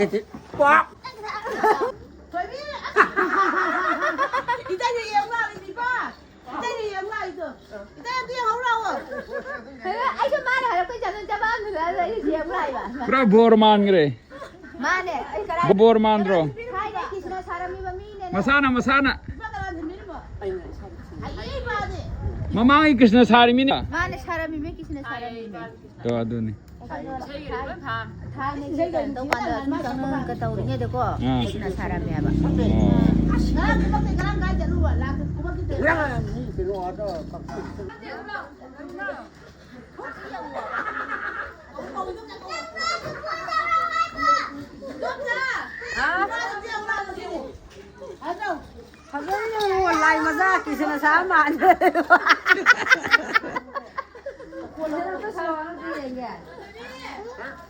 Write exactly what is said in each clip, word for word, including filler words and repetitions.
ꯄꯥꯛ! ꯊꯣꯏꯕꯤ! ꯏꯇꯩꯗ ꯌꯦꯡꯉꯨ ꯂꯥꯛꯏꯅꯤꯀꯣ꯫ ꯏꯇꯩꯗ ꯌꯦꯡꯉꯨ ꯂꯥꯛꯏꯗꯣ꯫ ꯏꯇꯩ ꯑꯝꯇ ꯌꯦꯡꯍꯧ ꯂꯥꯛꯑꯣ꯫ ꯑꯩꯁꯨ ꯃꯥꯅ ꯍꯥꯏꯔꯛꯄꯩ ꯆꯠꯂ ꯆꯃꯝꯅꯕ ꯑꯗꯨꯗ ꯑꯩꯁꯨ ꯌꯦꯡꯉꯨ ꯂꯥꯛꯏꯕ꯫ ꯄꯨꯔꯥ ꯕꯣꯔ ꯃꯥꯟꯈ꯭ꯔꯦ꯫ ꯃꯥꯅꯦ꯫ ꯑꯩ ꯀꯗꯥꯏ ꯕꯣꯔ ꯃꯥꯟꯗ꯭ꯔꯣ? ꯊꯥꯏꯅ ꯀ꯭ꯔꯤꯁꯅ ꯁꯥꯔꯝꯃꯤꯕ ꯃꯤꯅꯦ꯫ ꯃꯁꯥꯅ, ꯃꯁꯥꯅ꯫ ꯂꯨꯄꯥ ꯇꯔꯥ ꯊꯝꯕꯤꯔꯝꯃꯣ꯫ ꯍꯩꯌꯦ, ꯃꯥꯗꯤ꯫ ꯃꯃꯥꯡꯒꯤ ꯀ꯭ꯔꯤꯁꯅ ꯁꯥꯔꯤꯃꯤꯅꯦ꯫ ꯃꯥꯅꯦ, ꯁꯥꯔꯝꯃꯤꯃꯦ, ꯀ꯭ꯔꯤꯁꯅ ꯁꯥꯔꯝꯃꯤꯃꯦ꯫ ꯇꯣ, ꯑꯗꯨꯅꯤ꯫ ꯊꯥꯏꯅ ꯏꯁꯩ ꯀꯩꯅꯣ ꯇꯧ ꯀꯥꯟꯗ ꯃꯤ ꯀꯩꯅꯣꯒ ꯇꯧꯔꯤꯉꯩꯗꯀꯣ ꯑꯥ꯫ ꯀ꯭ꯔꯤꯁꯅ ꯁꯥꯔꯝꯃꯦꯕ꯫ ꯑꯣ꯫ ꯉꯔꯥꯡ ꯈꯨꯕꯥꯛꯇꯤ ꯀꯔꯝ ꯀꯥꯏ ꯆꯠꯂꯨꯕ? ꯂꯥꯛ ꯈꯨꯕꯥꯛꯀꯤ ꯉꯔꯥꯡ ꯃꯤ ꯀꯩꯅꯣ ꯑꯥꯗ ꯐꯖꯅ ꯌꯦꯡꯉꯣ, ꯂꯥꯏ ꯃꯆꯥ ꯀꯤꯁꯅ ꯁꯥ ꯃꯥꯜꯂꯦ꯫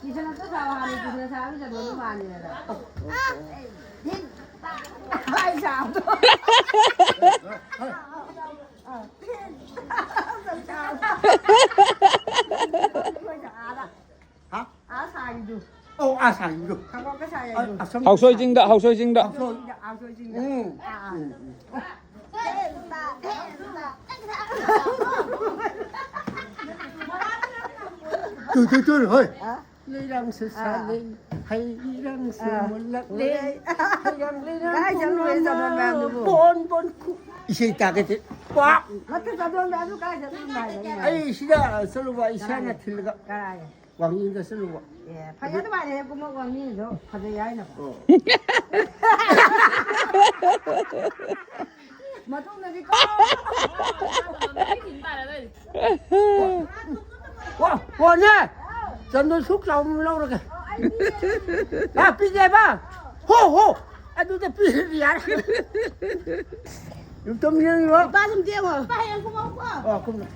ꯀꯤꯁꯅ ꯑꯝꯇ ꯁꯥꯎ ꯍꯥꯏꯕ, ꯀꯤꯁꯅ ꯁꯥꯕ ꯖꯒꯣꯏꯗꯣ ꯃꯥꯜꯂꯦꯗꯅ꯫ ꯍꯥꯏ ꯁꯥꯕꯗꯣ꯫ ꯍꯥ? ꯑꯥ ꯁꯥꯏꯗꯨ꯫ ꯑꯧ, ꯑꯥ ꯁꯥꯏꯗꯨ꯫ ꯈꯪꯉꯧꯗ ꯁꯥꯏ ꯑ, ꯍꯥꯏꯗꯨ꯫ ꯑꯁꯣꯝ ꯍꯥꯎꯁꯣꯏ ꯆꯤꯡꯗ, ꯍꯥꯎꯁꯣꯏ ꯆꯤꯡꯗ꯫ ꯍꯥꯎꯁꯣꯏ ꯆꯤꯡꯗ, ꯍꯥꯎꯁꯣꯏ ꯆꯤꯡꯗ꯫ ꯎꯝ꯫ ꯑꯥ, ꯑꯥ꯫ ꯎꯝ, ꯎꯝ꯫ ꯇꯨ, ꯇꯨ, ꯇꯨ, ꯍꯣꯏ꯫ ꯍꯥ? ꯂꯩꯔꯥꯡꯁꯨ ꯑꯥ꯫ ꯁꯥꯠꯂꯤ, ꯍꯩ ꯏꯔꯥꯡꯁꯨ ꯑꯥ꯫ ꯃꯨꯜꯂꯛꯂꯦ꯫ ꯃꯨꯜꯂꯦ꯫ ꯂꯩꯔꯥꯡ, ꯂꯩꯔꯥꯡ ꯀꯥꯏ ꯆꯠꯂꯨꯔꯦ ꯆꯠꯂꯣ ꯃꯌꯥꯝꯗꯨꯕꯨ? ꯕꯣꯟ, ꯕꯣꯟ ꯈꯨ-, ꯏꯁꯩ ꯇꯥꯒꯦ ꯇꯦ-, ꯄꯥꯛ! ꯃꯊꯛ ꯆꯠꯂꯣ ꯃꯌꯥꯝꯗꯨ ꯀꯥꯏ ꯆꯠꯂꯨꯔꯦ ꯍꯥꯏꯕ? ꯑꯩ ꯁꯤꯗ ꯆꯠꯂꯨꯕ, ꯏꯁꯥꯅ ꯀꯅꯥꯒꯤ? ꯊꯤꯜꯂꯒ꯫ ꯀꯅꯥꯒꯤ? ꯋꯥꯡꯖꯤꯡꯗ ꯆꯠꯂꯨꯕ꯫ ꯑꯦ, ꯐꯩ ꯑꯗꯨꯃꯥꯏꯅ ꯍꯦꯛ ꯀꯨꯝꯃ ꯋꯥꯡꯖꯤꯡꯗꯣ ꯐꯖꯩ ꯍꯥꯏꯅꯕ꯫ ꯑꯣ꯫ ꯃꯇꯨꯡꯗꯗꯤ ꯀꯣ-, ꯋꯥ, ꯋꯥꯅꯦ! ꯆꯟꯗꯣꯟ ꯁꯨꯛ ꯆꯥꯎꯕ ꯑꯃ ꯂꯧꯔꯒꯦ꯫ ꯑ, ꯄꯤꯒꯦꯕ? ꯍꯣ, ꯍꯣ! ꯑꯗꯨꯗ ꯄꯤꯔꯗꯤ ꯌꯥꯔꯦ꯫ ꯌꯨꯝꯊꯣꯡ ꯌꯦꯡꯉꯤꯔꯣ? ꯂꯨꯄꯥ ꯁꯨꯝ ꯇꯦꯡꯉꯣ꯫ ꯂꯨꯄꯥ ꯍꯌꯦꯡ ꯀꯨꯝꯃꯛꯎꯀꯣ꯫ ꯑꯣ, ꯀꯨꯝꯃꯛ-꯫